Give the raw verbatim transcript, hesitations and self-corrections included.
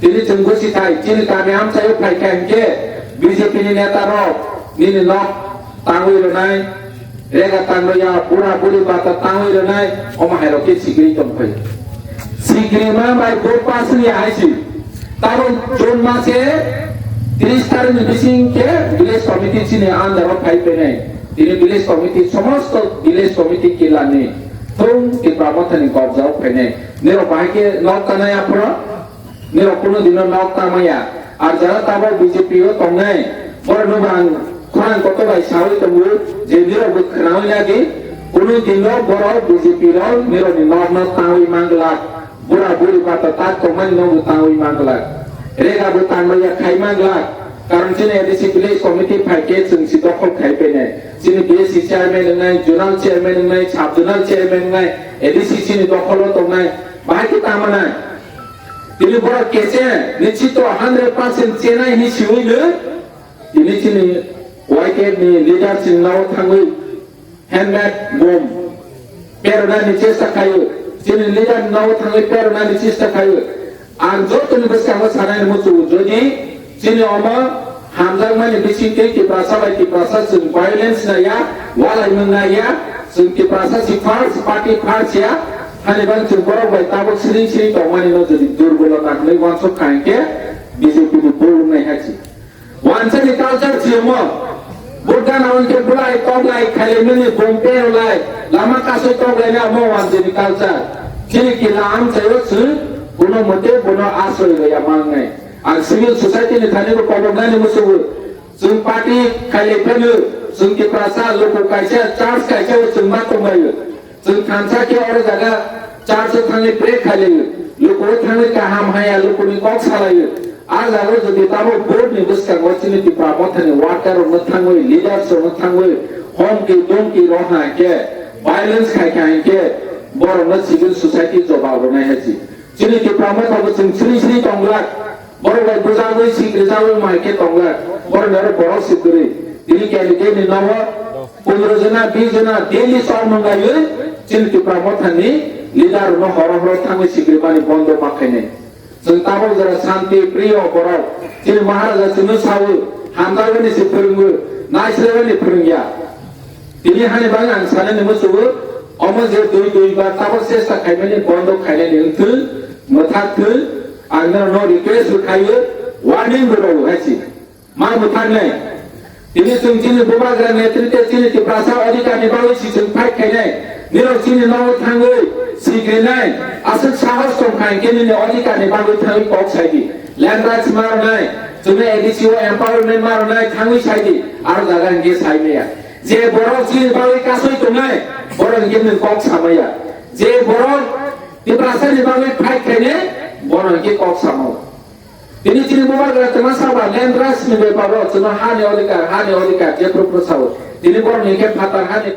Tini chwng busi thai, chini kami amchaio phai kha hinkhe B J P ni neta rok nini nok tangwi rwnai, rega tangwi ya, bura buri bata tangwi rwnai, omo hai rok khe sikri tong phai. Sikri ma bai bo pasni ya hai si. Tabo June mase tris tarikh ni bising khe village committee chini under o phai phainai. Tini village committee, somosto village committee kila ni thung Tipra Motha ni kobja o phainai. Nirok bahai khe nok tanai aphuru. Nirok kunu dino nok tangmaya. Ar jara tabok B J P o tongnai, borokno bo ang khorang kotor bai sawi tongo je nirok bo khwnawi nadi. Kunu dino borok B J P rok nirokni nokno tangwi manglak. Bura buri bata tak tongmani no bo tangwi manglak. Rega bo tangmaya khai manglak. Karon chini A D C village committee phai khe chwng si dokhol khai phainai. Chini B S C chairman wngnai, zonal chairman wngnai, sub zonal chairman wngnai, A D C chini dokholo tongnai. Bahai khe tangmanai. Tini borok kese, nichito hundred percent chenai hi siwi no. Tini chini Y K F ni leader chini nao thangwi helmet bom perona ni chesta khayo. Chini leader nao thangwi perona ni chesta khayo. Ang joto ni bwskango sanai ni muchungo jodi chini omo hamjakmani bisingtwi Tiprasa bai Tiprasa chwng violence naiya, walai mung naiya, chwng Tiprasa si first, party first ya, hani bang chwng borok bai tabuk siri siri tongmani no jodi durbolo nagnai wansuk kha hinkhe B J P ni bul wngnai hai si. Wansani culture si omo. Buddha na unke bulai toklai khalimani bompe rwlai, lama kasui toklai na omo wansani culture. Chini kila amchaio chwng kuno mote bono asroi rwya mangnai. Ang civil society ni thani bo koboknani musugo. Chwng party khailai phano chwng Tiprasa luku kaisa church kaisa o chwng ma tonglaio. Chwng thansa khe oro jaga church o thangwi pray khailai. Luku o thangwi kaham haya lukuni kok salai. A jaga o jodi tamo board ni bwskango chini Tipra Motha ni worker rok no thangwi, leaders rok no thangwi, homki domki rohna khe, violence khai kha hinkhe borok no civil society jobab rwnai hai si. Chini Tipra Motha bo chwng sri sri tonglak. Borok bai bujagwi sikrijagwi mai khe tonglak, borok ni oro borok si kwrwi. Tini candidate ni nogo pondro jona, bis jona daily chok mwnglaiwi chini Tipra Motha ni leader rok no horo horo thangwi sikrimani bondo ma khainai. Chwng tabok jora shanti priyo borok, chini Maharaja chwngno sawi, hamjakmani se phwrwngwi, naislermani phwrwngya. Tini hani bagwi ang sanani musugo, omo je dui dui ba tabok chesta khaimani bondo khainani wngthwi, mwthak thwi, ang norokno request bo khaio, warning bo rwo hai si. Ma mwthaknai. Tini chwng chini bubagra netrite chini Tiprasa odhikar ni bagwi si chwng fight khainai. Nirok chini nogo thangwi sikrinai, aswk sahos tong kha hinkhe nini odhikar ni bagwi thangwi kok sai di. Land rights ma rwnai, chwngno A D C o empowerment ma rwnai thangwi sai di, aro jaga hinkhe sai maya. Je borok chini bagwi kasui tongnai, borok hinkhe nwng kok samaya. Je borok Tiprasa ni bagwi fight khainai, bono hinkhe kok samo. Tini chini bubagra twma saba land rights ni beparo chwngno hani odhikar, hani odhikar je phuru phuru sao. Tini borok hinkhe phatar hani